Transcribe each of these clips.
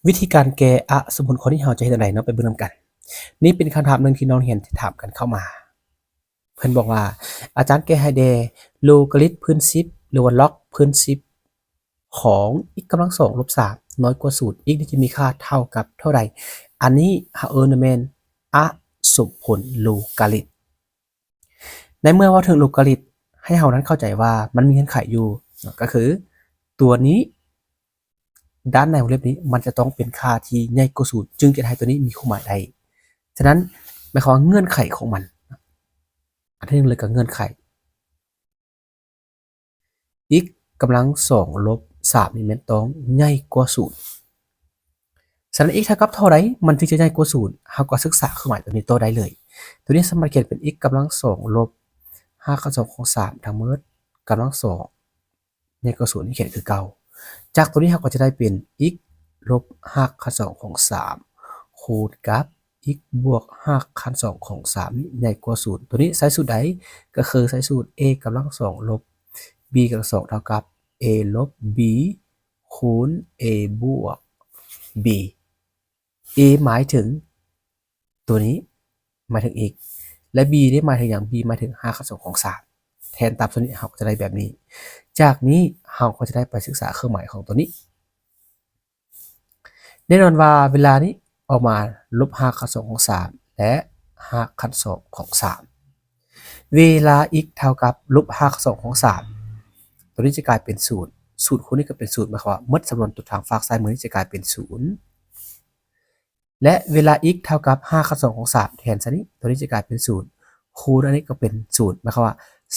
ວິທີການແກ້ອະສົມຜົນຂໍ້ນີ້ເຮົາຈະເຮັດຈັ່ງໃດເນາະ ໄປເບິ່ງນຳກັນ. ນີ້ເປັນຄຳຖາມໜຶ່ງທີ່ນັກຮຽນໄດ້ຖາມກັນເຂົ້າມາ. ເພິ່ນບອກວ່າ ອາຈານແກ້ໃຫ້ແດ່ໂລກາລິດພື້ນສິບ ຫຼືວ່າລັອກພື້ນສິບ ຂອງ x ກຳລັງສອງລົບສາມ ນ້ອຍກວ່າສູນ x ນີ້ຈະມີຄ່າເທົ່າກັບເທົ່າໃດ? ອັນນີ້ເຮົາເອີ້ນວ່າແມ່ນອະສົມຜົນໂລກາລິດ. ໃນເມື່ອເວົ້າເຖິງໂລກາລິດ ໃຫ້ເຮົານັ້ນເຂົ້າໃຈວ່າມັນມີເງື່ອນໄຂຢູ່ເນາະ ກໍຄືຕົວນີ້ ດ້ານໃນວົງເລັບນີ້ມັນຈະຕ້ອງເປັນຄ່າທີ່ໃຫຍ່ກວ່າສູນ ຈຶ່ງຈະເຮັດໃຫ້ຕົວນີ້ມີຄວາມໝາຍໄດ້. ສະນັ້ນ ໝາຍຄວາມວ່າເງື່ອນໄຂຂອງມັນ ອັນທີໜຶ່ງເລີຍກໍເງື່ອນໄຂ x ກຳລັງສອງລົບສາມນີ້ແມ່ນຕ້ອງໃຫຍ່ກວ່າສູນ. ສະນັ້ນ x ເທົ່າກັບເທົ່າໃດມັນຈຶ່ງຈະໃຫຍ່ກວ່າສູນ? ເຮົາກໍສຶກສາເຄື່ອງໝາຍຕົວນີ້ຕໍ່ໄດ້ເລີຍ. ຕົວນີ້ສາມາດຂຽນເປັນ x ກຳລັງສອງລົບຮາກຂັ້ນສອງຂອງສາມທັງໝົດກຳລັງສອງ ໃຫຍ່ກວ່າສູນ ຂຽນຄືເກົ່າ. ຈາກຕົວນີ້ເຮົາກໍຈະໄດ້ເປັນ x ລົບຮາກຂັ້ນສອງຂອງສາມ ຄູນກັບ x ບວກຮາກຂັ້ນສອງຂອງສາມນີ້ໃຫຍ່ກວ່າສູນ. ຕົວນີ້ໃຊ້ສູດໃດ? ກໍຄືໃຊ້ສູດ a ກຳລັງສອງລົບ b ກຳລັງສອງເທົ່າກັບ a ລົບ b ຄູນ a ບວກ b. a ໝາຍເຖິງຕົວນີ້ ໝາຍເຖິງ x ແລະ b ນີ້ໝາຍເຖິງຫຍັງ? b ໝາຍເຖິງຮາກຂັ້ນສອງຂອງສາມ. ແທນຕາມສ່ວນນີ້ ເຮົາກໍຈະໄດ້ແບບນີ້. ຈາກນີ້ເຮົາກໍຈະໄດ້ໄປສຶກສາເຄື່ອງໝາຍຂອງຕົວນີ້. ແນ່ນອນວ່າເວລານີ້ອອກມາລົບຮາກຂັ້ນສອງຂອງສາມ ແລະ ຮາກຂັ້ນສອງຂອງສາມ. ເວລາ x ເທົ່າກັບລົບຮາກສອງຂອງສາມ ຕົວນີ້ຈະກາຍເປັນສູນ ສູນຄູນນີ້ກໍເປັນສູນ ໝາຍຄວາມວ່າໝົດຈຳນວນຕົວທາງຟາກຊ້າຍມືນີ້ຈະກາຍເປັນສູນ ແລະ ເວລາ x ເທົ່າກັບຮາກຂັ້ນສອງຂອງສາມ ແທນໃສ່ນີ້ ຕົວນີ້ຈະກາຍເປັນສູນ ຄູນອັນນີ້ກໍເປັນສູນ ໝາຍຄວາມວ່າ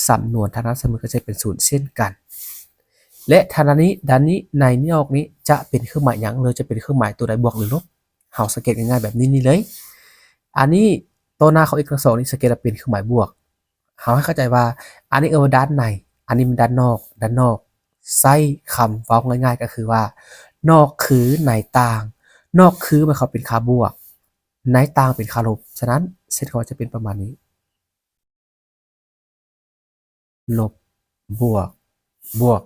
ຈຳນວນທາງດ້ານຊ້າຍມືກໍຈະເປັນສູນເຊັ່ນກັນ ແລະ ທາງດ້ານນີ້ ດ້ານນີ້ ໃນນີ້ອອກນີ້ຈະເປັນເຄື່ອງໝາຍຫຍັງ ຫຼື ຈະເປັນເຄື່ອງໝາຍຕົວໃດ ບວກ ຫຼື ລົບ? ເຮົາສັງເກດງ່າຍໆແບບນີ້ນີ້ເລີຍ. ອັນນີ້ຕໍ່ໜ້າຂອງ x ກຳລັງສອງນີ້ສັງເກດວ່າເປັນເຄື່ອງໝາຍບວກ. ເຮົາໃຫ້ເຂົ້າໃຈວ່າ ອັນນີ້ເອີ້ນວ່າດ້ານໃນ ອັນນີ້ແມ່ນດ້ານນອກ ດ້ານນອກ. ໃຊ້ຄຳເວົ້າງ່າຍໆກໍຄືວ່າ ນອກຄືໃນຕ່າງ. ນອກຄືໝາຍຄວາມເປັນຄ່າບວກ ໃນຕ່າງເປັນຄ່າລົບ. ສະນັ້ນ ເຊັ່ນຄຳວ່າຈະເປັນປະມານນີ້ ລົບ ບວກ ບວກ.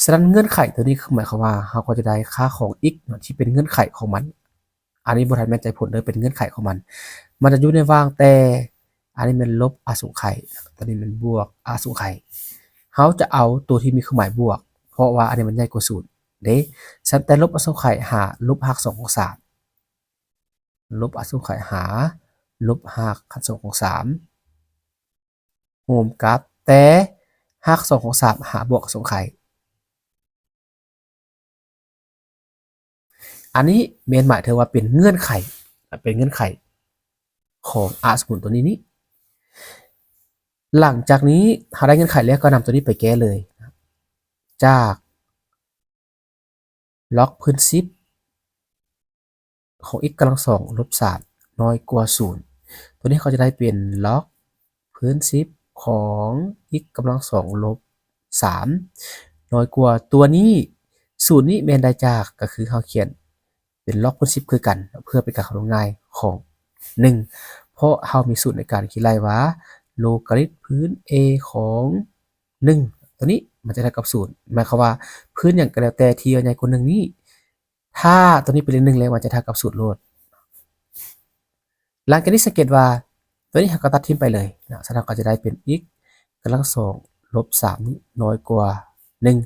ສະນັ້ນເງື່ອນໄຂຕົວນີ້ຄືໝາຍຄວາມວ່າ ເຮົາກໍຈະໄດ້ຄ່າຂອງ x ເນາະ ທີ່ເປັນເງື່ອນໄຂຂອງມັນ. ອັນນີ້ບໍ່ທັນແມ່ນໃຈຜົນເດີ ເປັນເງື່ອນໄຂຂອງມັນ. ມັນຈະຢູ່ໃນລະຫວ່າງແຕ່ ອັນນີ້ແມ່ນລົບອະສົງໄຂ ຕົວນີ້ແມ່ນບວກອະສົງໄຂ. ເຮົາຈະເອົາຕົວທີ່ມີເຄື່ອງໝາຍບວກ ເພາະວ່າອັນນີ້ມັນໃຫຍ່ກວ່າສູນເດ້. ສະນັ້ນແຕ່ລົບອະສົງໄຂຫາລົບຮາກສອງຂອງສາມ ລົບອະສົງໄຂຫາລົບຮາກຂັ້ນສອງຂອງສາມ ໂຮມກັບແຕ່ຮາກສອງຂອງສາມຫາບວກອະສົງໄຂ. ອັນນີ້ແມ່ນໝາຍເຖິງວ່າເປັນເງື່ອນໄຂ ເປັນເງື່ອນໄຂຂອງອະສົມຜົນຕົວນີ້ນີ້. ຫຼັງຈາກນີ້ເຮົາໄດ້ເງື່ອນໄຂແລ້ວ ກໍນຳຕົວນີ້ໄປແກ້ເລີຍ. ຈາກ ລັອກພື້ນສິບຂອງ x ກຳລັງສອງລົບສາມ ນ້ອຍກວ່າສູນ ຕົວນີ້ເຮົາຈະໄດ້ເປັນລັອກພື້ນສິບຂອງ x ກຳລັງສອງລົບສາມ ນ້ອຍກວ່າຕົວນີ້ ສູນນີ້ແມ່ນໄດ້ຈາກ ກໍຄືເຮົາຂຽນເປັນລັອກພື້ນສິບຄືກັນ ເພື່ອເປັນການຄຳນວນງ່າຍຂອງໜຶ່ງ ເພາະເຮົາມີສູດໃນການຄິດໄລ່ວ່າ ໂລກາລິດພື້ນ a ຂອງ ໜຶ່ງ ຕົວນີ້ມັນຈະເທົ່າກັບສູນ ໝາຍຄວາມວ່າພື້ນຫຍັງກໍແລ້ວແຕ່ທີ່ວ່າໃຫຍ່ກວ່າໜຶ່ງນີ້ ຖ້າຕົວນີ້ເປັນເລກໜຶ່ງແລ້ວ ມັນຈະເທົ່າກັບສູນໂລດ. ຫຼັງຈາກນີ້ສັງເກດວ່າ ຕົວນີ້ເຮົາກໍຕັດຖິ້ມໄປເລີຍນະ ສະນັ້ນເຮົາກໍຈະໄດ້ເປັນ x ກຳລັງສອງລົບສາມນີ້ນ້ອຍກວ່າໜຶ່ງ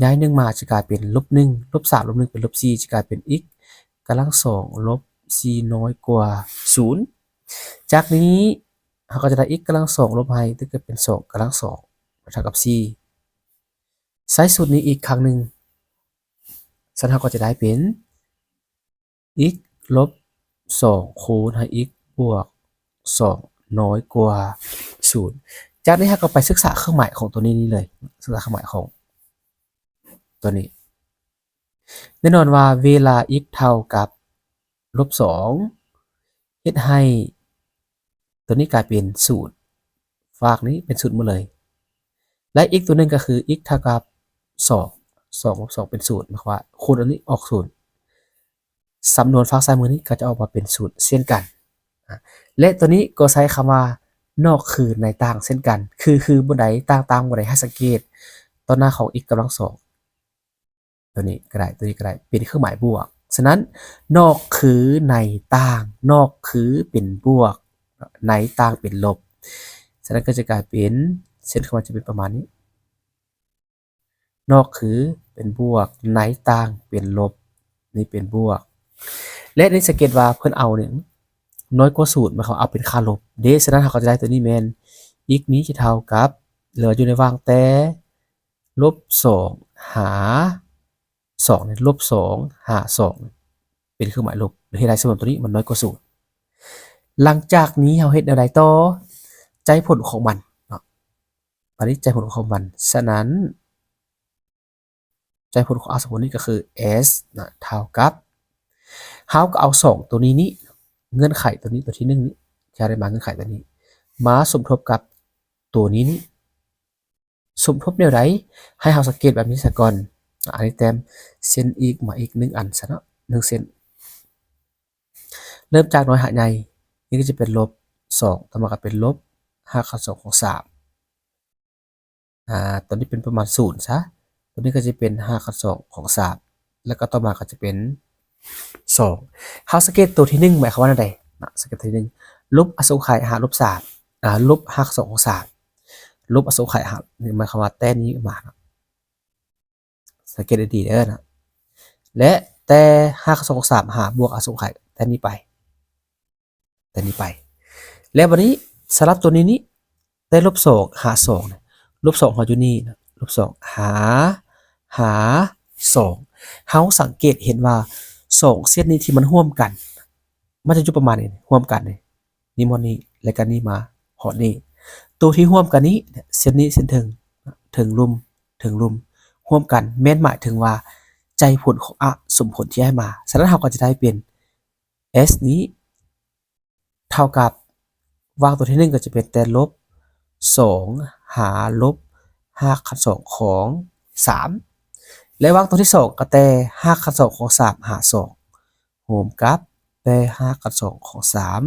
ຍ້າຍໜຶ່ງມາຈະກາຍເປັນລົບໜຶ່ງ ລົບສາມລົບໜຶ່ງເປັນລົບສີ່ ຈະກາຍເປັນ x ກຳລັງສອງລົບສີ່ນ້ອຍກວ່າສູນ. ຈາກນີ້ ເຮົາກໍຈະໄດ້ x ກຳລັງສອງລົບໃຫ້ ຈະເປັນສອງກຳລັງສອງເທົ່າກັບສີ່ ໃຊ້ສູດນີ້ອີກຄັ້ງໜຶ່ງ ສະນັ້ນເຮົາກໍຈະໄດ້ເປັນ x ລົບສອງຄູນໃຫ້ x ບວກສອງນ້ອຍກວ່າສູນ. ຈາກນີ້ເຮົາກໍໄປສຶກສາເຄື່ອງໝາຍຂອງຕົວນີ້ນີ້ເລີຍ ສຶກສາເຄື່ອງໝາຍຂອງຕົວນີ້. ແນ່ນອນວ່າເວລາ x ເທົ່າກັບລົບສອງ ເຮັດໃຫ້ຕົວນີ້ກາຍເປັນສູນ ຟາກນີ້ເປັນສູນໝົດເລີຍ ແລະ ອີກຕົວໜຶ່ງກໍຄື x ເທົ່າກັບສອງ ສອງລົບສອງເປັນສູນ ໝາຍຄວາມວ່າຄູນອັນນີ້ອອກສູນ ຈຳນວນຟາກຊ້າຍມືນີ້ກໍຈະອອກມາເປັນສູນເຊັ່ນກັນ ແລະ ຕົວນີ້ກໍໃຊ້ຄຳວ່ານອກຄືໃນຕ່າງເຊັ່ນກັນ ຄື ຄືບ່ອນໃດ ຕ່າງໆບ່ອນໃດ ໃຫ້ສັງເກດຕໍ່ໜ້າຂອງ x ກຳລັງສອງ ຕົວນີ້ກໍໄດ້ ຕົວນີ້ກໍໄດ້ ເປັນເຄື່ອງໝາຍບວກ ສະນັ້ນ ນອກຄືໃນຕ່າງ, ນອກຄືເປັນບວກ, ໃນຕ່າງເປັນລົບ. ສະນັ້ນກໍຈະກາຍເປັນ ເຊັ່ນຄຳວ່າຈະເປັນປະມານນີ້. ນອກຄືເປັນບວກ, ໃນຕ່າງເປັນລົບ, ນີ້ເປັນບວກ. ແລະ ນີ້ສັງເກດວ່າເພິ່ນເອົານີ້ນ້ອຍກວ່າສູນ ໝາຍຄວາມວ່າເອົາເປັນຄ່າລົບເດ້. ສະນັ້ນເຮົາກໍຈະໄດ້ຕົວນີ້ແມ່ນ x ນີ້ຈະເທົ່າກັບ ຫຼືວ່າຢູ່ໃນລະຫວ່າງແຕ່ລົບສອງຫາສອງນີ້ ລົບສອງຫາສອງ ເປັນເຄື່ອງໝາຍລົບ ເຮັດໃຫ້ສະສົມຕົວນີ້ມັນນ້ອຍກວ່າສູນ. ຫຼັງຈາກນີ້ເຮົາເຮັດແນວໃດຕໍ່? ໃຈຜົນຂອງມັນເນາະ. ບາດນີ້ໃຈຜົນຂອງມັນ. ສະນັ້ນ ໃຈຜົນຂອງອະສົມຜົນນີ້ກໍຄື s ນະ ເທົ່າກັບ ເຮົາກໍເອົາສອງຕົວນີ້ນີ້ ເງື່ອນໄຂຕົວນີ້ ຕົວທີໜຶ່ງນີ້ ທີ່ເຮົາໄດ້ມາເງື່ອນໄຂຕົວນີ້ ມາສົມທົບກັບຕົວນີ້ນີ້. ສົມທົບແນວໃດ? ໃຫ້ເຮົາສັງເກດແບບນີ້ຊະກ່ອນ. ອາ ອັນນີ້ແຕ້ມເສັ້ນອີກມາອີກໜຶ່ງອັນຊະເນາະ ໜຶ່ງເສັ້ນ. ເລີ່ມຈາກນ້ອຍຫາໃຫຍ່ ນີ້ກໍຈະເປັນລົບສອງ ຕໍ່ມາກໍເປັນລົບຮາກຂັ້ນສອງຂອງສາມ ອາ ຕົວນີ້ເປັນປະມານສູນຊະ ຕົວນີ້ກໍຈະເປັນຮາກຂັ້ນສອງຂອງສາມ ແລ້ວກໍຕໍ່ມາກໍຈະເປັນສອງ. ເຮົາສັງເກດຕົວທີໜຶ່ງ ໝາຍຄວາມວ່າແນວໃດນະ? ສັງເກດຕົວທີໜຶ່ງ ລົບອະສົງໄຂຫາລົບສາມ ອາ ລົບຮາກສອງຂອງສາມ ລົບອະສົງໄຂຫາ ນີ້ໝາຍຄວາມວ່າແຕ່ນີ້ມາເນາະ ສັງເກດດີໆເດີນະ ແລະ ແຕ່ຮາກສອງຂອງສາມຫາບວກອະສົງໄຂແຕ່ນີ້ໄປ ແຕ່ນີ້ໄປ. ແລ້ວບັດນີ້ສຳລັບຕົວນີ້ນີ້ ແຕ່ລົບສອງຫາສອງ ລົບສອງເຮົາຢູ່ນີ້ນະ ລົບສອງຫາ ຫາສອງ ເຮົາສັງເກດເຫັນວ່າສອງເສັ້ນນີ້ທີ່ມັນຮ່ວມກັນ ມັນຈະຢູ່ປະມານນີ້ ຮ່ວມກັນນີ້ ນີ້ໝົດນີ້ ແລ້ວກໍນີ້ມາຮອດນີ້ ຕົວທີ່ຮ່ວມກັນນີ້ ເສັ້ນນີ້ເສັ້ນເທິງ ເທິງລຸ່ມ ເທິງລຸ່ມ ຮ່ວມກັນ ແມ່ນໝາຍເຖິງວ່າໃຈຜົນຂອງອະສົມຜົນທີ່ໃຫ້ມາ. ສະນັ້ນເຮົາກໍຈະໄດ້ເປັນ s ນີ້ເທົ່າກັບ ວາງຕົວທີໜຶ່ງກໍຈະເປັນແຕ່ລົບສອງຫາລົບຮາກຂັ້ນສອງຂອງສາມ ແລະ ວາງຕົວທີສອງກໍແຕ່ຮາກຂັ້ນສອງຂອງສາມຫາສອງ ໂຮມກັບແຕ່ຮາກຂັ້ນສອງຂອງສາມ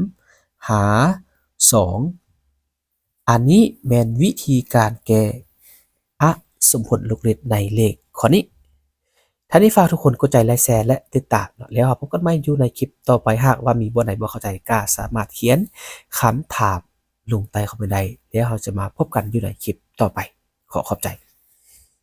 ຫາສອງ. ອັນນີ້ແມ່ນວິທີການແກ້ອະສົມຜົນລູກເລັດໃນເລກຂໍ້ນີ້. ຖ້ານີ້ຝາກທຸກຄົນກົດໄລ ແລະ ແຊ ແລະ ຕິດຕາມເນາະ ແລ້ວເຮົາພົບກັນໃໝ່ຢູ່ໃນຄລິບຕໍ່ໄປ. ຫາກວ່າມີບ່ອນໃດບໍ່ເຂົ້າໃຈ ກໍສາມາດຂຽນຄຳຖາມລົງໃຕ້ຄອມເມັນໄດ້ ແລ້ວເຮົາຈະມາພົບກັນຢູ່ໃນຄລິບຕໍ່ໄປ. ຂໍຂອບໃຈ.